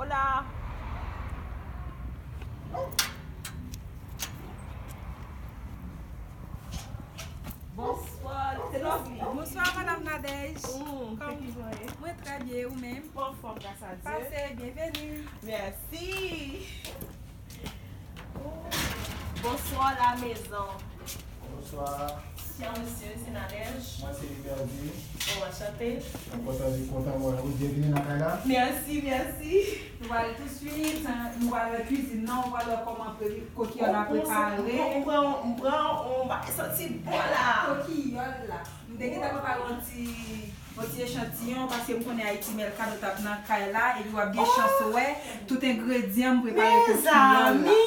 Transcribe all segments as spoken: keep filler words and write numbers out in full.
La. Bonswa, se Lovely. Bonswa, madam Nadège. Mm, kòman w ye? Mwen trè byen, ou menm? Mwen anfòm, gras a Dye. Pase, byenveni. Mèsi. Bonswa, la mezon. Bonswa. Chè mesye, se Nadège. Mwen se Liberdi. Bon, anchante. Mwen kontan, mwen kontan wè ou. Byenvini nan kay la. Mèsi, mèsi. Nou pral tousuit, nou pral nan kwizin nan, nou pral wè kòman pre-, kokiyòl la prepare. M pran, m pran, m pran, m pran, m pran, sa santi bon la. Kokiyòl la. M te gentan prepare yon ti, yon ti echantiyon, paske m konnen Haiti Mercado t ap nan kay la, epi w ap gen chans wè tout engredyan m prepare kokiyòl la. Mezanmi!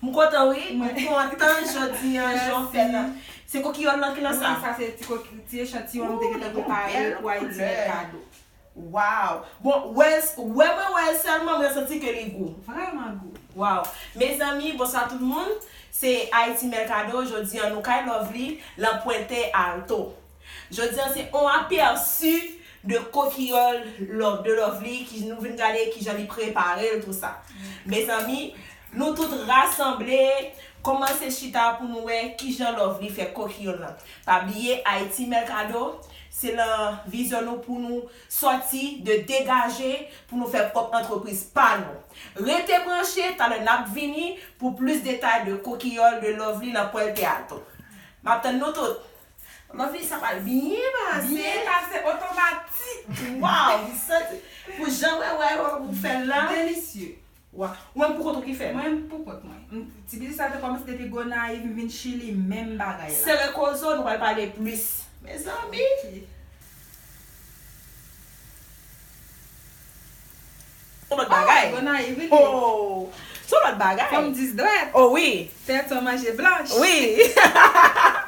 M kontan, wi. M kontan jodi an, jan w fè l la. Se kokiyòl lan ki nan sa? Wi, sa se ti koki-, ti echantiyon m te gentan prepare pou Haiti Mercado. Waw! Bon, wè, wè mwen wè l sèlman, mwen santi ke li gou. Vrèman gou. Waw! Mezanmi, bonswa tout moun. Se Haiti Mercado, jodi an nou kay Lovely, lan Puente Alto. Jodi an se on apèsi de kokiyòl Lo-, de Lovely ki nou vin gade kijan li prepare l tou sa. Mezanmi, nou tout rasanble, kòmanse chita pou nou wè kijan Lovely fè kokiyòl lan. Pa bliye Haiti Mercado, se lan vizyon nou pou nou sòti de degaje pou nou fè pwòp antrepriz pa nou. Rete branche, talè n ap vini pou plis detay de kokiyòl de Lovely lan Puente Alto. M ap tann nou tout. Lovely, sa pral byen pase. Byen pase, otomatik. Waw, m santi. Pou jan mwen wè ou fè l la. Delisye. Waw. Ou menm pou kont ou ki fè l? Mwen pou kont mwen. M, ti biznis la te kòmanse depi Gonayiv, m vin Chili, menm bagay la. Sere kozo, nou pral pale plis. Mezanmi. Ok. Se yon lòt bagay. Oh, Gonayiv, wi. Oh, se yon lòt bagay. Fanm dis dwèt. Oh, wi. Tèt ou manje blanch. Wi.